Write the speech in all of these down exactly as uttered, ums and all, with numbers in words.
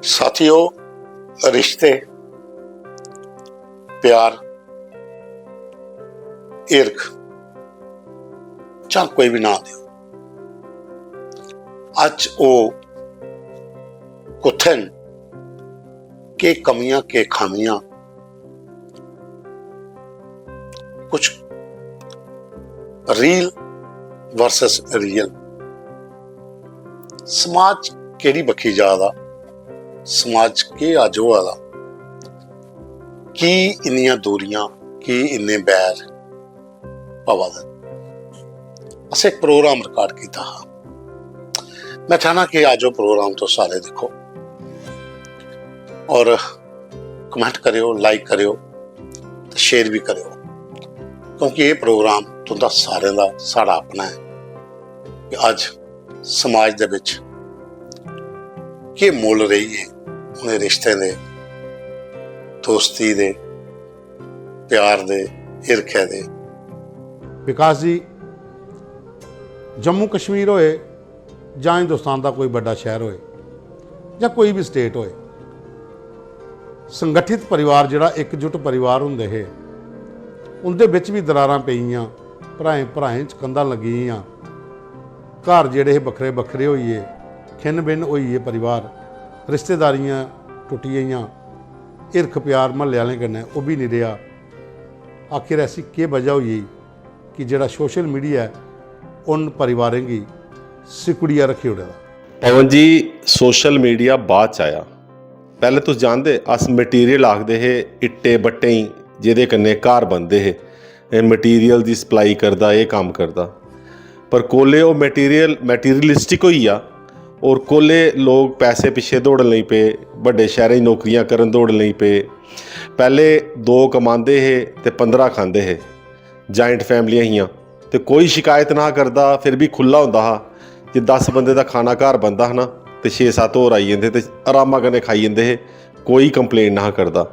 साथियो, रिश्ते, प्यार, हिरख, चाहे कोई भी नां देओ, अज्ज ओह् कुत्थै न, केह् कमियां, केह् खामियां, कुछ real versus real, समाज केह्ड़ी बक्खी जा दा, समाज केह् अज्ज होआ दा, की इन्नियां दूरियां, की इन्ने बैर पवा दे न। असें इक प्रोग्राम रिकॉर्ड कीता हा, मैं चाहना कि अज्ज ओह् प्रोग्राम तुस सारे दिक्खो और कमेंट करेओ, लाइक करेओ ते शेयर भी करेओ, क्योंकि एह् प्रोग्राम तुं'दा सारें दा, साढ़ा अपना ऐ कि अज्ज समाज दे बिच केह् मुल्ल रेही गे उ'नें रिश्तें दे, दोस्ती दे, प्यार दे, हिरखै दे। विकास जी, जम्मू कश्मीर होए जां हिंदुस्तान दा कोई बड्डा शैह्र होए जां कोई बी स्टेट होए, संगठित परिवार, जेह्ड़ा इकजुट परिवार होंदे हे, उं'दे बिच बी दरारां पेई गेइयां, भ्राएं भ्राएं च कंधां लग्गी गेइयां, घर जेह्ड़े हे बक्खरे बक्खरे होई गे, खिन्न भिन्न होई गे परिवार, रिश्तेदारियां टुट्टी गेइयां, हिरख प्यार म्हल्ले आह्लें कन्नै ओह् बी निं रेहा। आखिर ऐसी केह् बजह होई गेई कि जेह्ड़ा सोशल मीडिया ऐ, उन परिवारें गी सिकुड़ियै रक्खी ओड़े दा? पवन जी, सोशल मीडिया बाद च आया। पैह्लें तुस जानदे, अस मटीरियल आखदे हे इट्टे बट्टें गी, जेह्दे कन्नै घर बनदे हे। एह् मटीरियल दी सप्लाई करदा, एह् कम्म करदा। पर कोले ओह् मटीरियल मटीरियलिस्टिक होई गेआ, और कोले लोक पैसे पिच्छे दौड़न लगी पे, बड्डे शैह्रें च नौकरियां करन दौड़न लगी पे। पैह्ले दो कमांदे हे ते पंदरां खंदे हे। ज्वाइंट फैमिलियां हियां ते कोई शिकायत ना करदा, फिर बी खु'ल्ला होंदा हा। जे दस बंदे दा खाना घर बनदा हा ना, ते छे सत्त होर आई जंदे हे ते अरामा कन्नै खाई जंदे हे, कोई कंप्लेन ना हा करदा।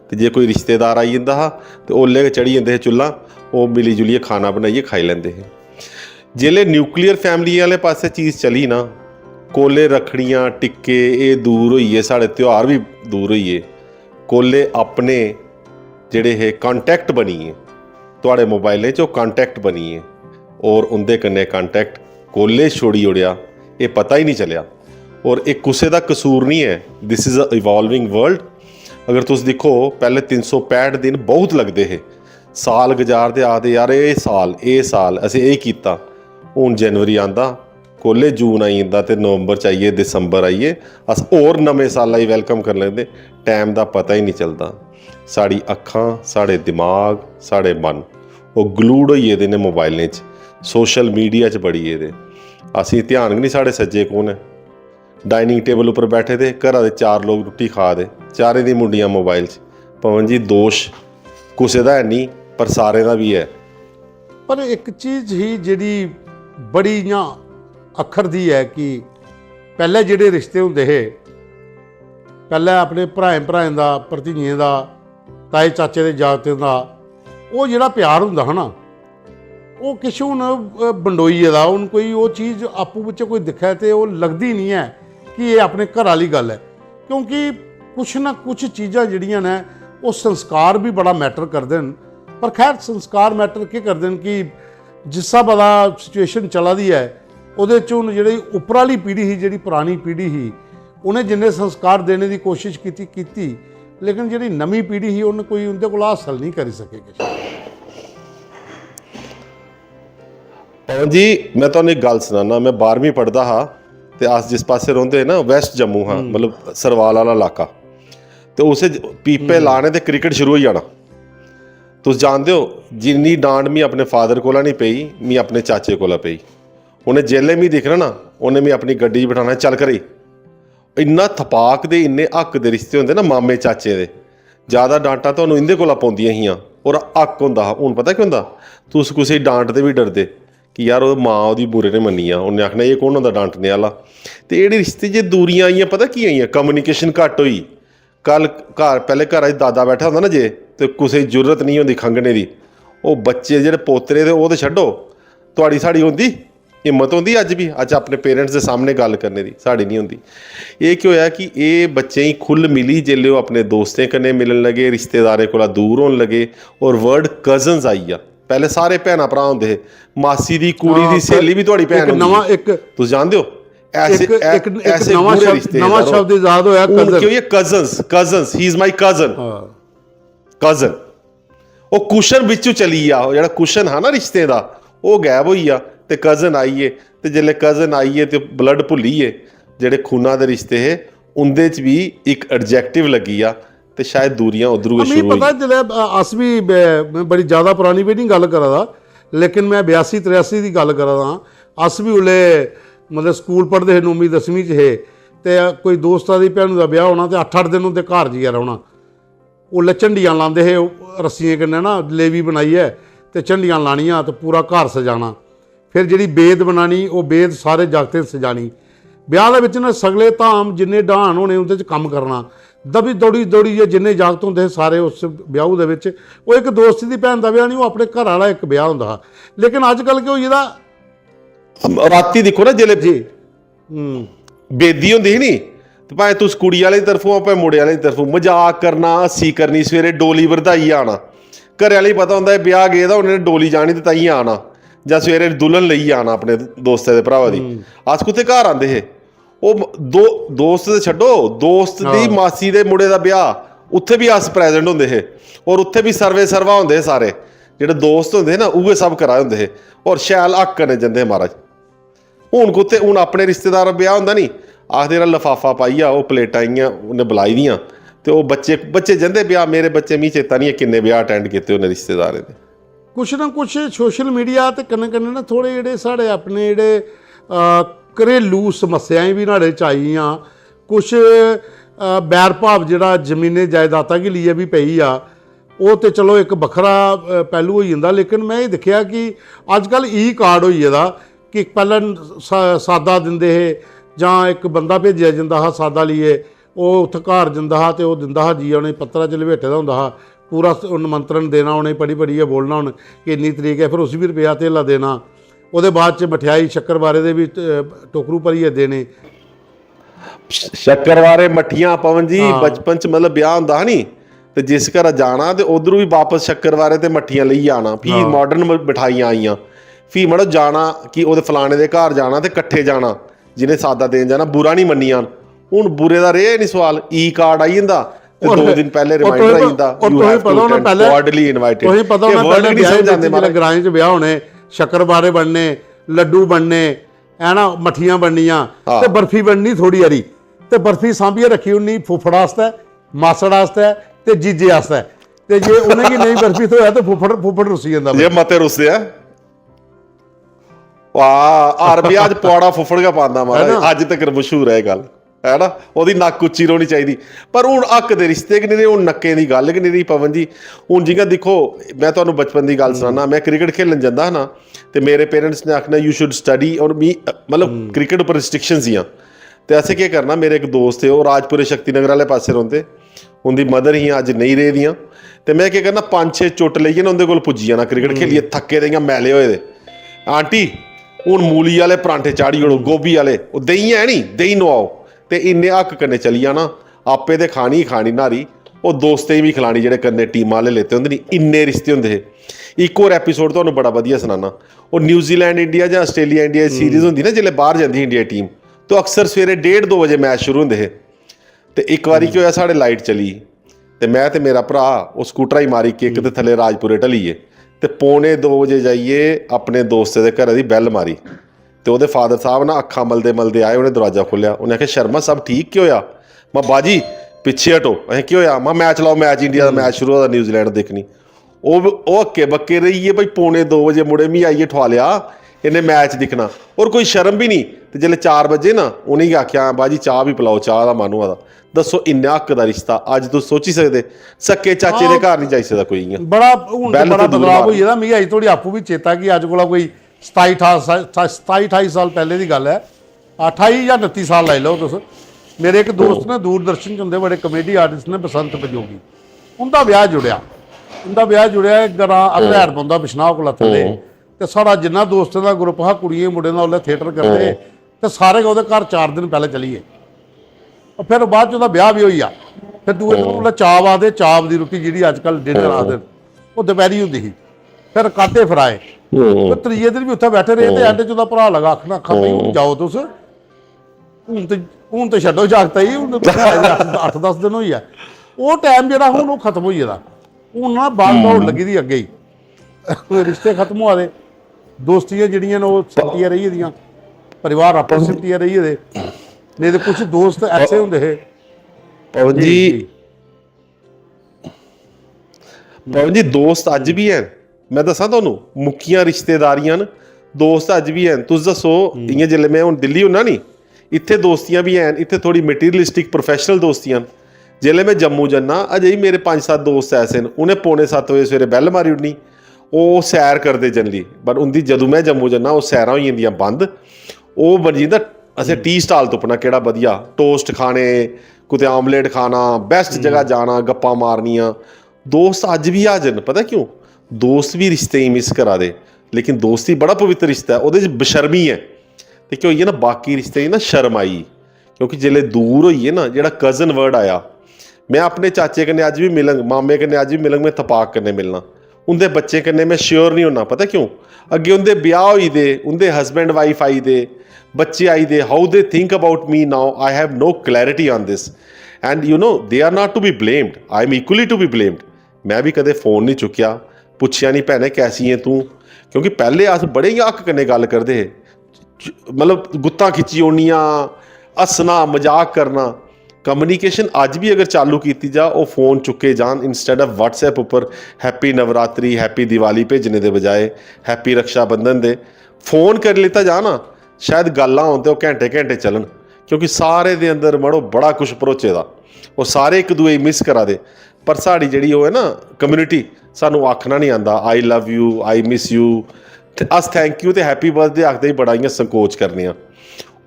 ते जे कोई रिश्तेदार आई जंदा हा, ते ओल्लै गै चढ़ी जंदे हे चुल्लां, ओह् मिली जुलियै खाना बनाइयै खाई लैंदे हे। जेल्लै न्यूक्लियर फैमिली आह्ले पासै चीज चली ना, कोले रक्खड़ियां, टिक्के, एह् दूर होई गे, साढ़े त्यहार बी दूर होई गे। कोले अपने जेह्ड़े हे कांटैक्ट बनी गे, थुआढ़े मोबाइलें च ओह् कांटैक्ट बनी गे, और उं'दे कन्नै कांटैक्ट कोले छोड़ी ओड़ेआ, एह् पता ही निं चलेआ। और एह् कुसै दा कसूर निं ऐ, this is a evolving world। अगर तुस दिक्खो, पैह्ले तिन्न सौ पैंह्ट दिन बहुत लगदे हे, साल गजारदे, आखदे, "यार, एह् साल, एह् साल असें एह् कीता।" हून जनवरी आंदा, कोले जून आई जंदा ते नवंबर च आइयै दिसंबर आइयै, अस होर नमें साला गी वैलकम करी लैंदे। टैम दा पता ही निं चलदा। साढ़ी अक्खां, साढ़े दिमाग, साढ़े मन, ओह् ग्लूड होई गेदे न मोबाइलें च, सोशल मीडिया च बड़ी गेदे। असेंगी ध्यान गै निं साढ़े सज्जे कौन ऐ। डाइनिंग टेबल उप्पर बैठे दे, घरा दे चार लोक रुट्टी खा दे, चारें दी मुंडियां मोबाइल च। पवन जी, दोश कुसै दा है निं, पर सारें दा बी ऐ। पर इक चीज ही जेह्ड़ी बड़ी इ'यां अक्खरदी ऐ कि पैह्ले जेह्ड़े रिश्ते होंदे हे, पैह्ले अपने भ्राएं भ्राएं दा, भरतियें दा, ताए चाचे दे जागतें दा, ओह् जेह्ड़ा प्यार होंदा हा ना, ओह् किश हून, अ, बंडोई गेदा। हून कोई ओह् चीज आपूं बिच्चें कोई दिक्खै ते ओह् लगदी निं ऐ कि एह् अपने घरा आह्ली गल्ल ऐ, क्योंकि कुछ ना कुछ चीजां जेह्ड़ियां न, ओह् संस्कार बी बड़ा मैटर करदे न। पर खैर, संस्कार मैटर केह् करदे न कि जिस स्हाबा दा सिचुएशन चला दी ऐ, ओह्दे च हून जेह्ड़ी उप्पर आह्ली पीढ़ी ही, जेह्ड़ी परानी पीढ़ी ही, उ'नें जिन्ने संस्कार देने दी कोशिश कीती, कीती, लेकिन जेह्ड़ी नमीं पीढ़ी ही, उ'न्न कोई उं'दे कोला हासल निं करी सके किश। पवन जी, में तुहानू इक गल्ल सनाना, में बारहवीं पढ़दा हा ते अस जिस पासै रौंह्दे हे ना, वैस्ट जम्मू हा, मतलब सरवाल आह्ला इलाका, ते उस च पीपे लाने ते क्रिकेट शुरू होई जाना। तुस जानदे ओ, जिन्नी डांट मी अपने फादर कोला निं पेई, मी अपने चाचे कोला पेई। उ'नें जेल्लै मी दिक्खना ना, उ'नें मी अपनी गड्डी च बठाना, "चल घरै गी।" इन्ना थपाक दे, इन्ने हक्क दे रिश्ते होंदे ना मामे चाचे दे, ज्यादा डांटां तुहानू इंदे कोला पौंदियां हियां। और हक्क होंदा हा। हून पता केह् होंदा, तुस कुसै गी डांटदे बी डरदे कि यार, ओह् मां ओह्दी बुरे ने मन्नी जा, उन्नै आखना, "एह् कौन होंदा डांटने आह्ला?" ते एह्ड़े रिश्ते जे दूरियां आइयां, पता की आइयां? कम्युनिकेशन घट्ट होई। कल घर, पैह्ले घरा च दादा बैठा होंदा ना जे, ते कुसै गी जरूरत नेईं होंदी खंघने दी। ओह् बच्चे जेह्ड़े पोतरे, ते ओह् ते छड्डो, थुआढ़ी साढ़ी होंदी। हिम्मत होंदी अज्ज बी, अज्ज अपने पेरेंट्स दे सामने गल्ल करने दी? साढ़ी नहीं होंदी। एह् केह् होएआ कि एह् बच्चें गी खु'ल्ल मिली, जेल्लै ओह् अपने दोस्तें कन्नै मिलन लगे, रिश्तेदारें कोला दूर होन लगे, और वर्ड कजन्स आई गेआ। पैह्ले सारे भैनां भ्राऽ होंदे हे, मासी दी कुड़ी दी स्हेली बी थुआढ़ी भैन होंदी ही। तुस जानदे हो, ऐसे ऐसे गूढ़े रिश्ते हे। नमां शब्द इजाद होआ, हून केह् होई गेआ? Cousins, cousins, he is my cousin. Cousin, ओह् कुशन बिच्चू चली गेआ, ओह् जेह्ड़ा कुशन हा ना रिश्तें दा, ओह् गैब होई गेआ। ते कजन आई गे, ते जेल्लै कजन आई गे ते ब्लड भुल्ली गे, जेह्ड़े खूना दे रिश्ते हे, उं'दे च बी इक एडजेक्टिव लग्गी गेआ, ते शायद दूरियां उद्धरू गै शुरू होई। पता, जिसलै, अ, अस बी ब-, में बड़ी ज़्यादा परानी बी निं गल्ल करा दा, लेकिन में बयासी त्रेआसी दी गल्ल करा दा आं। अस बी उसलै, मतलब, स्कूल पढ़दे हे, नौमीं दसमीं च हे, ते कोई दोस्ता दी भैनू दा ब्याह् होना ते अट्ठ अट्ठ दिन उं'दे घर जाइयै रौह्ना। उसलै झंडियां लांदे हे, ओह् रस्सियें कन्नै ना लेवी बनाइयै ते झंडियां लानियां ते पूरा घर सजाना। फिर जेह्ड़ी बेद बनानी, ओह् बेद सारे जागतें सजानी। ब्याह् दे बिच्च ना सगले धाम, जिन्ने डाह्न होने, उं'दे च कम्म करना। दबी दौड़ी दौड़ियै जिन्ने जागत होंदे हे सारे उस ब्याह् दे बिच्च, ओह् इक दोस्त दी भैन दा ब्याह् निं, ओह् अपने घर आह्ला इक ब्याह् होंदा हा। लेकिन अज्जकल केह् होई गेदा? रातीं दिक्खो ना, जिसलै जी। हम्म। बेदी होंदी ही नी, ते भाएं तुस कुड़ी आह्लें दी तरफों, भाएं मुड़े आह्लें दी तरफों, मजाक करना, हस्सी करनी, सवेरे डोली बरधाइयै आना। घरै आह्लें गी पता होंदा, एह् ब्याह् गेदा, उ'नें डोली जानी ते ताइयें आना, जां सवेरे दुल्हन लेइयै आना अपने दोस्तै दे भ्रावा दी। हम्म। अस कुत्थै घर आंदे हे? ओह् दो-, दोस्त ते छड्डो, दोस्त दी हां। मासी दे मुड़े दा ब्याह्, उत्थै बी अस प्रेजेंट होंदे हे, और उत्थै बी सर्वे सर्वा होंदे हे सारे। जेह्ड़े दोस्त होंदे हे ना, उ'ऐ सब करा दे होंदे हे, और शैल हक कन्नै जंदे हे महाराज। हून कुत्थै, हून अपने रिश्तेदार ब्याह् होंदा नी, आखदे, "यरा, लफाफा पाइयै ओह् प्लेटां इ'यां उ'न्नै बलाई दियां।" ते ओह् बच्चे, बच्चे जंदे ब्याह्, मेरे बच्चे, मिगी चेता निं ऐ किन्ने ब्याह् अटैंड कीते उ'नें रिश्तेदारें दे। कुछ ना कुछ सोशल मीडिया ते कन्नै कन्नै ना थोह्ड़े जेह्ड़े साढ़े अपने जेह्ड़े, अ, घरेलू समस्याएं बी न्हाड़े च आई गेइयां। कुछ, अ, बैर भाव जेह्ड़ा जमीनें जायदादां गी लेइयै बी पेई गेआ, ओह् ते चलो इक बक्खरा, अ, पैह्लू होई जंदा। लेकिन में एह् दिक्खेआ कि अज्जकल ई कार्ड होई गेदा कि पैह्लें सा-, सादा दिंदे हे जां इक बंदा भेजेआ जंदा हा सादा लेइयै, ओह् उत्थै घर जंदा हा ते ओह् दिंदा हा, जाइयै उ'नेंगी पत्तरा च लपेटे दा होंदा हा, पूरा स-, नमंत्रण देना, उ'नेंगी पढ़ी पढ़ियै बोलना उ'न्न कि इन्नी तरीक ऐ, फिर उसी बी रपेआ धेला देना। ओह्दे बाद च मठेआई शक्करवारे दे बी, अ, टोकरू भरियै देने। श-, शक्करवारे मट्ठियां, पवन जी, हां। बचपन च मतलब ब्याह् होंदा हा नी, ते जिस घरा जाना ते उद्धरू बी बापस शक्करवारे ते मट्ठियां लेइयै आना। फ्ही हां। माडर्न म-, मठाइयां आइयां, फ्ही मड़ो जाना कि ओह्दे फलाने दे घर जाना ते कट्ठे जाना, जि'नें सादा देन जाना, बुरा निं मन्नी जान। हून बुरे दा रेह् निं सोआल, ई कार्ड आई जंदा ते और दो दिन पैह्लें और रिमाइंडर आई तुसें जंदा, और "You तुसें have to पता होना attend, पैह्लें, cordially invited।" तुसें पता एह् होना वर्ड पैह्लें निं ब्याहें समझ बिच आंदे, जिसलै महाराज। ग्राएं च ब्याह् होने, शक्करवारे बनने, लड्डू बनने, है ना, मट्ठियां बननियां हां। ते बर्फी बननी थोड़ी हारी, ते बर्फी सांभियै रक्खी ओड़नी फुफ्फड़ आस्तै, मासड़ आस्तै ते जीजे आस्तै। ते जे उ'नेंगी नेईं बर्फी थ्होऐ ते फुफ्फड़, फुफ्फड़ रुस्सी जंदा जे भाई। मते रुस्से ऐ। वाह, हर ब्याह् च पुआड़ा फुफ्फड़ गै पांदा महाराज, है ना? अज्ज तकर मशहूर ऐ एह् गल्ल, है ना? ओह्दी नक्क उच्ची रौह्नी चाहिदी। पर हून हक्क दे रिश्ते गै निं रेह्, हून नक्कें दी गल्ल गै निं रेही, पवन जी। हून जि'यां दिक्खो, में तुहानू बचपन दी गल्ल सनाना, में क्रिकेट खेलन जंदा हा ना, ते मेरे पेरेंट्स ने आखना, "You should study," और मी, मतलब, हम्म। क्रिकेट उप्पर रिस्ट्रिक्शंस हियां। ते असें केह् करना, मेरे इक दोस्त हे, ओह् राजपुरे शक्ति नगर आह्ले पास्सै रौंह्दे, उं'दी मदर हियां, अज्ज नेईं रेह् दियां। ते में केह् करना, पंज छे चुट्ट लेइयै ना उं'दे कोल पुज्जी जाना, क्रिकेट हम्म। खेलियै थक्के दे, इ'यां मैले होए दे। "आंटी, हून मूली आह्ले परांठे चाढ़ी ओड़ो, हम्म। गोभी आह्ले, ओह् देहीं है नी, देहीं नोआओ।" ते इन्ने हक्क कन्नै चली जाना, आपे ते खानी गै खानी न्हारी, ओह् दोस्तें गी बी खलानी, जेह्ड़े कन्नै टीमां आह्ले लेते होंदे नी, इन्ने रिश्ते होंदे हे। इक होर एपिसोड तुहानू बड़ा बधिया सनाना, ओह् न्यूजीलैंड इंडिया जां आस्ट्रेलिया इंडिया दी सीरीज हम्म। होंदी ना, जिसलै बाह्र जंदी ही इंडिया टीम, तो अक्सर सवेरे डेढ़ दो बजे मैच शुरू होंदे हे। ते इक बारी केह् होआ, साढ़े लाइट चली गेई ते में ते मेरा भ्राऽ ओह् स्कूटरा गी मारी किक ते थल्ले राजपुरे ढली गे। ते पौने दो बजे जाइयै अपने दोस्तै दे घरै दी बैल मारी। ते ओह्दे फादर साह्ब ना अक्खां मलदे मलदे आए, उ'नें दरोआजा खोह्लेआ। उ'नें आखेआ, "शर्मा साह्ब, ठीक केह् होआ?" "मां बाजी, पिच्छे हटो।" "अहें, केह् होआ?" "मां, मैच लाओ, मैच, इंडिया दा मैच शुरू होआ दा, न्यूजीलैंड दिक्खनी।" ओह्, ओह् हक्के बक्के रेही गे भाई, पौने दो बजे मुड़े मी आइयै ठुआलेआ, इ'नें मैच दिक्खना, होर कोई शर्म बी निं। ते जिसलै चार बजे ना, उ'नेंगी आखेआ, "बाजी, चाह् बी पलाओ, चाह् दा मन होआ दा।" दस्सो, इन्ना हक्क दा रिश्ता अज्ज तुस सोची सकदे? सक्के चाचे दे हां। घर निं जाई सकदा कोई इ'यां। बड़ा, हून ते बैल बड़ा ते दूर बदलाव मार। होई गेदा। मिगी अज्ज धोड़ी आपूं बी चेता कि अज्ज कोला कोई सताई, अठाई सा-, सताई, ठाई साल पैह्ले दी गल्ल ऐ, ठाई जां उनत्ती साल लाई लैओ तुस। मेरे इक दोस्त ने, दूरदर्शन च होंदे बड़े कॉमेडी आर्टिस्ट ने, बसंत पंजोगी, उं'दा ब्याह् जुड़ेआ। उं'दा ब्याह् जुड़ेआ, ग्रां अतरैर पौंदा बिश्नाह् कोला थल्ले। ते साढ़ा जिन्ना दोस्तें दा ग्रुप हा, कुड़ियें मुंडें दा, उसलै थिएटर करदे हे, ते सारे गै ओह्दे घर चार दिन पैह्लें चली गे। और फिर बाद च ओह्दा ब्याह् बी होई गेआ। फिर दूए दिन उसलै चाव आखदे, चाव दी रुट्टी जेह्ड़ी अजकल डिनर आखदे न, ओह् दपैह्री होंदी ही। फिर काटे फिराए। ते त्रिये दिन बी उत्थै बैठे रेह् ते एंड च ओह्दा भ्राऽ लगा आखना, आखा, "भाई, हून जाओ तुस, हून ते, हून ते छड्डो जागता गी, हून ते तुसें आए दे अट्ठ, अट्ठ दस दिन होई गेआ।" ओह् टाइम जेह्ड़ा हून ओह् खत्म होई गेदा। हून ना बाल दौड़ लग्गी दी अग्गें ही। रिश्ते खत्म होआ दे, दोस्तियां जेह्ड़ियां न ओह् सिमटियां रेही गेदियां, परिवार आपस सिमटियां रेही गेदे। नेईं ते कुछ दोस्त ऐसे होंदे हे। पवन जी, पवन जी, दोस्त अज्ज बी हैन। में दस्सां तुहानू, मुक्कियां रिश्तेदारियां न, दोस्त अज्ज बी हैन। तुस दस्सो, इ'यां जिसलै में हून दिल्ली होन्ना नी, इत्थै दोस्तियां बी हैन, इत्थै थोह्ड़ी मटीरियलिस्टिक प्रोफैशनल दोस्तियां न। जिसलै में जम्मू जन्ना, अजें बी मेरे पंज सत्त दोस्त ऐसे न, उ'नें पौने सत्त बजे सवेरे बैल मारी ओड़नी, ओह् सैर करदे जनरली, बट उं'दी, जदूं में जम्मू जन्ना, ओह् सैरां होई जंदियां बंद। ओह् बनी जंदा, असें टी स्टाल तुप्पना केह्ड़ा बधिया, टोस्ट खाने, कुतै आमलेट खाना, बैस्ट जगह जाना, गप्पां मारनियां। दोस्त अज्ज बी हाजर न, पता क्यों? दोस्त बी रिश्ते गी मिस करा दे, लेकिन दोस्ती बड़ा पवित्र रिश्ता ऐ, ओह्दे च बशर्मी ऐ। ते केह् होई गेआ ना, बाकी रिश्ते च ना शर्म आई, क्योंकि जिसलै दूर होई गे ना, जेह्ड़ा कजन वर्ड आया, में अपने चाचे कन्नै अज्ज बी मिलङ, मामे कन्नै अज्ज बी मिलङ, में तपाक कन्नै मिलना। उं'दे बच्चें कन्नै में श्योर निं होना, पता क्यों? अग्गें उं'दे ब्याह् होई दे, उं'दे हस्बैंड वाइफ आई दे, बच्चे आई दे, how they think about me now, I have no clarity on this, and you know, they are not to be blamed, I am equally to be blamed। में बी कदें फोन निं चुक्केआ, पुच्छेआ निं, "भैने, कैसी ऐ तूं?" क्योंकि पैह्ले अस बड़े इ'यां हक्क कन्नै गल्ल करदे हे, मतलब, गुत्तां खिच्ची ओड़नियां, हस्सना, मजाक करना। कम्युनिकेशन अज्ज बी अगर चालू कीती जा, ओह् फोन चुक्के जान, instead of WhatsApp उप्पर "हैप्पी नवरात्रि, हैप्पी दिवाली" भेजने दे बजाए "हैप्पी रक्षाबंधन" दे फोन करी लेता जा ना, शायद गल्लां होन ते ओह् घैंटे घैंटे चलन, क्योंकि सारे दे अंदर, मड़ो, बड़ा कुछ भरोचे दा, ओह् सारे इक दूए गी मिस करा दे। पर साढ़ी जेह्ड़ी ओह् ऐ ना कम्युनिटी, सानूं आखना निं आंदा, "I love you, I miss you", ते अस "थैंक यू" ते "हैप्पी बर्थडे" आखदे ही बड़ा इ'यां संकोच करने आं।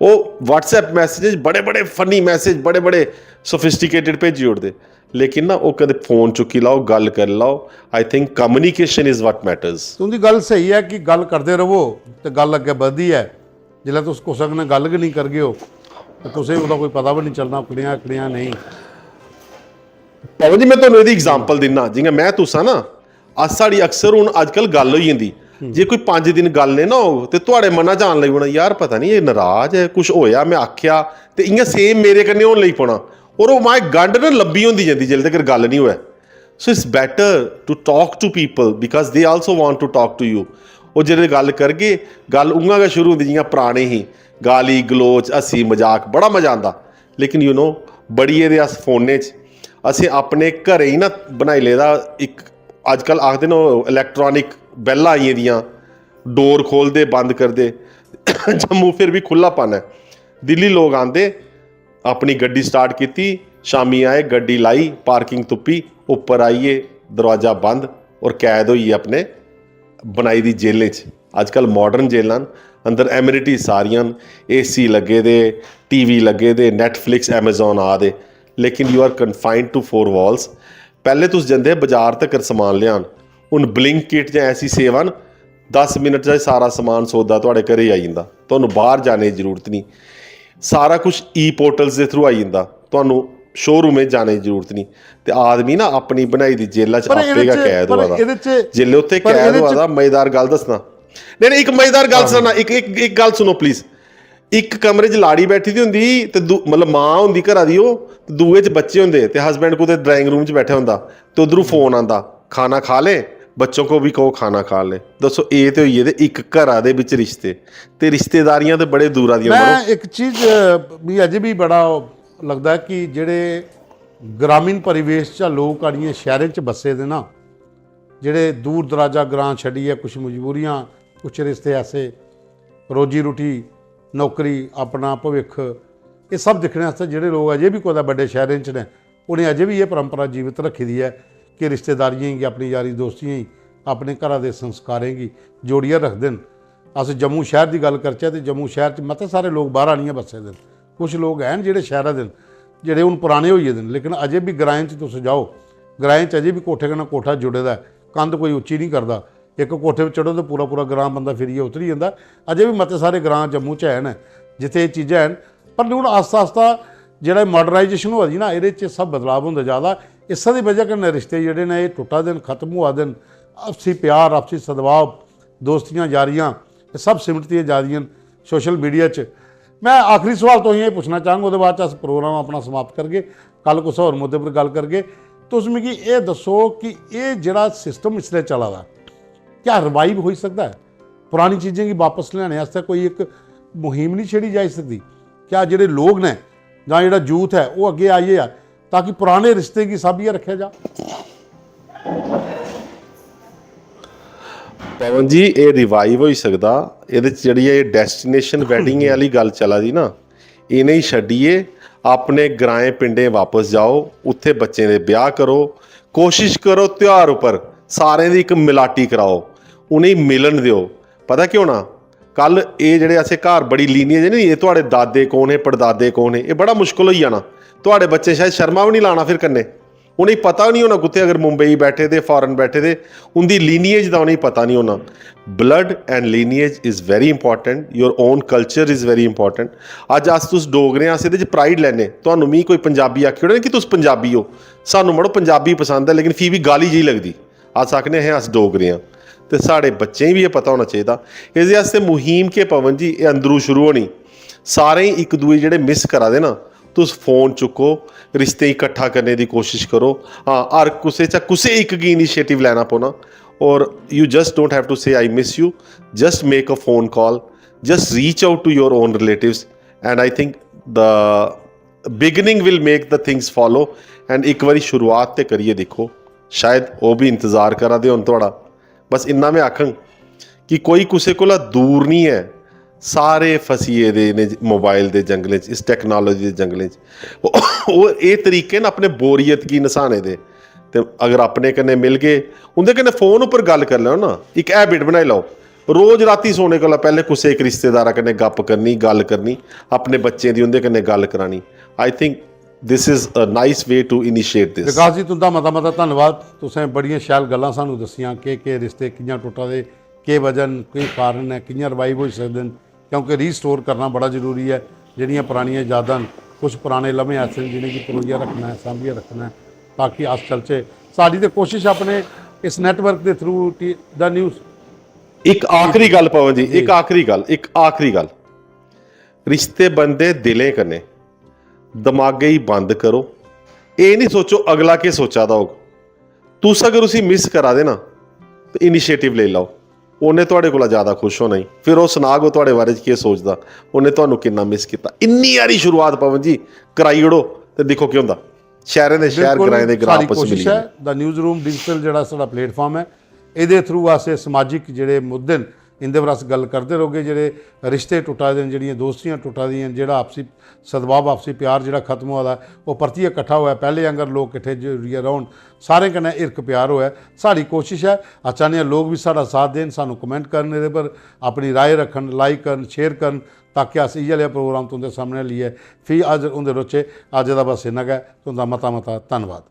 ओह् WhatsApp मैसेजेस, बड़े बड़े फनी मैसेज, बड़े बड़े सोफिस्टिकेटेड भेजी ओड़दे, लेकिन ना, ओह् कदें फोन चुक्की लैओ, गल्ल करी लैओ। I think communication is what matters। तुं'दी गल्ल स्हेई ऐ कि गल्ल करदे र'वो ते गल्ल अग्गें बधदी ऐ। जिसलै तुस कुसै कन्नै गल्ल गै नेईं करगे ओ ते तुसें ओह्दा कोई पता बी निं चलना, कनेहा कनेहा नेईं। पवन जी, में तुहानू एह्दी एग्जांपल दिन्ना, जि'यां में तुस आं ना, अस, साढ़ी अक्सर हून अजकल गल्ल होई जंदी, जे कोई पंज दिन गल्ल नेईं ना होग ते थुआढ़े मना च आन लगी पौना, "यार, पता नहीं, एह् नाराज ऐ, कुछ होया, में आखेआ", ते इ'यां सेम मेरे कन्नै होन लगी पौना। और ओह् माए गंढ ना लंबी होंदी जंदी जिल्लै तगर गल्ल निं होऐ। So it's better to talk to people because they also want to talk to you। ओह् जिल्लै गल्ल करगे, गल्ल उ'आं गै शुरू होंदी जि'यां पराने ही, गाली गलोच, हस्सी मजाक, बड़ा मजा आंदा। लेकिन, you know, बड़ी गेदे अस फोनै च, असें अपने घरें गी ना बनाई लेदा इक, अजकल आखदे न, ओह् इलैक्ट्रॉनिक बैल्लां आई गेदियां, डोर खोलदे, बंद करदे। जम्मू फिर बी खु'ल्लापन ऐ। दिल्ली लोक आंदे, अपनी गड्डी स्टार्ट कीती, शामी आए, गड्डी लाई, पार्किंग तुप्पी, उप्पर आइयै दरोआजा बंद और कैद होई गे अपने बनाई दी जेलें च। अजकल माडर्न जेलां न, अंदर एमिनिटीज सारियां न, एसी लग्गे दे, टीवी लग्गे दे, नैटफ्लिक्स, Amazon आ दे, लेकिन you are confined to four walls। पैह्ले तुस जंदे हे बाजार तकर समान लेआन, हून ब्लिंकिट जां ऐसी सेवा न, दस मिनट च सारा समान, सौदा थुआढ़े घरै गी आई जंदा, तुहानू बाहर जाने दी जरूरत नहीं। सारा कुछ ई पोर्टल्स दे थ्रू आई जंदा, तुहानू शोरूम च जाने दी जरूरत नहीं। ते आदमी ना अपनी बनाई दी जेला च पर आपे एह्दे गै च, कैद पर होआ दा। एह्दे च, जेल्लै उत्थे पर कैद एह्दे होआ च दा, मजेदार गल्ल दस्सना। नहीं, नहीं, इक मजेदार गल्ल सनाना, इक, इक, इक गल्ल सुनो प्लीज। इक कमरे च लाड़ी बैठी दी होंदी ही ते दू-, मतलब, मां होंदी घरा दी, ओह् ते दूए च बच्चे होंदे ते हस्बैंड कुतै ड्राइंग रूम च बैठा होंदा ते उद्धरू फोन आंदा, "खाना खा ले, बच्चों को भी कहो खाना खा ले।" दस्सो, एह् ते होई गे ते इक घरा दे बिच रिश्ते, ते रिश्तेदारियां ते बड़े दूरा दियां, मड़ो। में इक चीज, अ, मिगी अजें बी बड़ा लगदा ऐ कि जेह्ड़े ग्रामीण परिवेश चा लोक आनियै शैह्रें च बस्से दे ना, जेह्ड़े दूर दराजा ग्रां छड्डियै कुछ मजबूरियां, कुछ रिश्ते ऐसे, रोजी रोटी, नौकरी, अपना भविक्ख, एह् सब दिक्खने आस्तै जेह्ड़े लोक अजें बी कुतै बड्डे शैह्रें च न, उ'नें अजें बी एह् परंपरा जीवत रक्खी दी ऐ कि रिश्तेदारियें गी, अपनी यारी दोस्तियें गी, अपने घरा दे संस्कारें गी जोड़ियै रखदे न। अस जम्मू शैह्र दी गल्ल करचै ते जम्मू शैह्र च मते सारे लोक बाह्र आनियै बस्से दे न। कुछ लोक हैन जेह्ड़े शैह्रा दे न, जेह्ड़े हून पराने होई गेदे न, लेकिन अजें बी ग्राएं च तुस जाओ, ग्राएं च अजें बी कोठे कन्नै कोठा जुड़े दा ऐ, कंध कोई उच्ची निं करदा। इक कोठे पर चढ़ो ते पूरा पूरा ग्रांऽ बंदा फिरियै उतरी जंदा। अजें बी मते सारे ग्रांऽ जम्मू च हैन जित्थै एह् चीजां हैन, पर हून आस्ता आस्ता जेह्ड़ा मॉडर्नाइजेशन होआ दी ना, एह्दे च सब बदलाव होंदा जा दा। इस्सै दी बजह कन्नै रिश्ते जेह्ड़े न, एह् टुट्टा दे न, खत्म होआ दे न। आपसी प्यार, आपसी सद्भाव, दोस्तियां, यारियां, एह् सब सिमटदियां जा दियां न सोशल मीडिया च। में आखिरी सवाल तुसेंगी एह् पुच्छना चाहंग, ओह्दे बाद च अस प्रोग्राम अपना समाप्त करगे, कल कुसै होर मुद्दे पर गल्ल करगे। तुस मिगी एह् दस्सो कि एह् जेह्ड़ा सिस्टम इसलै चला दा, क्या रिवाइव होई सकदा ऐ? परानी चीजें गी बापस लेआने आस्तै कोई इक मुहिम निं छेड़ी जाई सकदी? क्या जेह्ड़े लोक न जां जेह्ड़ा यूथ ऐ, ओह् अग्गें आई जा, ताकि पराने रिश्ते गी सांभियै रक्खेआ जा? पवन जी, एह् रिवाइव होई सकदा। एह्दे च जेह्ड़ी एह् डेस्टिनेशन वेडिंग आह्ली गल्ल चला दी ना, इ'नेंगी छड्डियै अपने ग्राएं पिंडें बापस जाओ, उत्थै बच्चें दे ब्याह् करो, कोशिश करो त्यहार उप्पर सारें दी इक मलाटी कराओ, उ'नेंगी मिलन देओ। पता केह् होना, कल एह् जेह्ड़े असें घर बड़ी लीनियेज निं, एह् थुआढ़े दादे कौन हे, पड़दादे कौन हे, एह् बड़ा मुश्कल होई जाना। थुआढ़े बच्चें शायद शर्मा बी निं लाना फिर कन्नै। उ'नेंगी पता निं होना कुत्थै, अगर मुंबई बैठे दे, फारन बैठे दे, उं'दी लीनियेज दा उ'नेंगी पता निं होना। Blood and lineage is very important, your own culture is very important। अज्ज अस तुस डोगरे आं, अस एह्दे च प्राइड लैन्ने। तुहानू मी कोई पंजाबी आखी ओड़े ना कि तुस पंजाबी ओ, सानू मड़ो पंजाबी पसंद ऐ, लेकिन फ्ही बी गाली जेही लगदी। अस आखने अस डोगरे आं, ते साढ़े बच्चें गी बी एह् पता होना चाहिदा। एह्दे आस्तै मुहीम के पवन जी, एह् अंदरू शुरू होनी। सारें गी इक दूए जेह्ड़े मिस करा दे ना, तुस फोन चुक्को, रिश्ते गी कट्ठा करने दी कोशिश करो। हां, हर कुसै चा कुसै इक गी इनिशिएटिव लैना पौना। और you just don't have to say I miss you, just make a phone call, just reach out to your own relatives, and I think the beginning will make the things follow। And इक बारी शुरुआत ते करियै दिक्खो, शायद ओह् बी इंतजार करा दे होन थुआढ़ा। बस इन्ना में आखङ कि कोई कुसै कोला दूर निं ऐ। सारे फसी गेदे इ'नें मोबाइल दे जंगलें च, इस टैक्नोलाजी दे जंगलें च। ओह् एह् तरीके न अपने बोरियत गी नसाने दे। ते अगर अपने कन्नै मिलगे, उं'दे कन्नै फोन उप्पर गल्ल करी लैओ ना, इक हैबिट बनाई लैओ। रोज रातीं सोने कोला पैह्लें कुसै इक रिश्तेदारा कन्नै गप्प करनी, गल्ल करनी, अपने बच्चें दी उं'दे कन्नै गल्ल करानी। I think this is a nice way to initiate this। विकास जी, तुं'दा मता मता धन्नवाद। तुसें बड़ियां शैल गल्लां सानूं दस्सियां, केह् केह् रिश्ते कि'यां टुट्टा दे, केह् वजह न, केह् कारण न, कि'यां रिवाइव होई सकदे न, क्योंकि रीस्टोर करना बड़ा जरूरी ऐ। जेह्ड़ियां परानियां यादां न, कुछ पराने लम्हे ऐसे न जि'नेंगी परोइयै रक्खना ऐ, सांभियै रक्खना ऐ, ताकि अस चलचै। साढ़ी ते कोशिश अपने इस network related through, the news इक आखिरी गल्ल पवन जी, इक आखिरी गल्ल, इक आखिरी गल्ल, रिश्ते बनदे दिलें कन्नै। दमागै गी बंद करो, एह् निं सोचो अगला केह् सोचा दा होग। तुस अगर उसी मिस करा दे ना, ते इनिशिएटिव लेई लैओ। उन्नै थुआढ़े कोला ज़्यादा खुश होना ई। फिर ओह् सनाग ओह् थुआढ़े बारे च केह् सोचदा, उन्नै थुहानू किन्ना मिस कीता। इन्नी हारी शुरुआत पवन जी कराई ओड़ो, ते दिक्खो केह् होंदा। शैह्रें दे शैह्र, बिल्कुल, ग्राएं दे ग्रां साढ़ी आपस च कोशिश मिली जंदे। ऐ, द न्यूज़ रूम डिजिटल जेह्ड़ा साढ़ा प्लेटफार्म ऐ, एह्दे थ्रू अस एह् समाजिक जेह्ड़े मुद्दे न, इं'दे पर अस गल्ल करदे रौह्गे। जेह्ड़े रिश्ते टुट्टा दे न, जेह्ड़ियां दोस्तियां टुट्टा दियां न, जेह्ड़ा आपसी सद्भाव, आपसी प्यार जेह्ड़ा खत्म होआ दा ऐ, ओह् परतियै किट्ठा होऐ, पैह्ले आंगर लोक किट्ठे जुड़ियै रौह्न, सारें कन्नै हिरख प्यार होऐ। साढ़ी कोशिश ऐ, अस चाह्न्ने आं लोक बी साढ़ा साथ देन, सानूं कमेंट करन, एह्दे पर अपनी राय रक्खन, लाइक करन, शेयर करन, ताकि अस इ'यै लेहा प्रोग्राम तुं'दे सामनै लेइयै फ्ही हाजर होंदे रौह्चै। अज्ज दा बस इन्ना गै। तुं'दा मता मता धन्नवाद।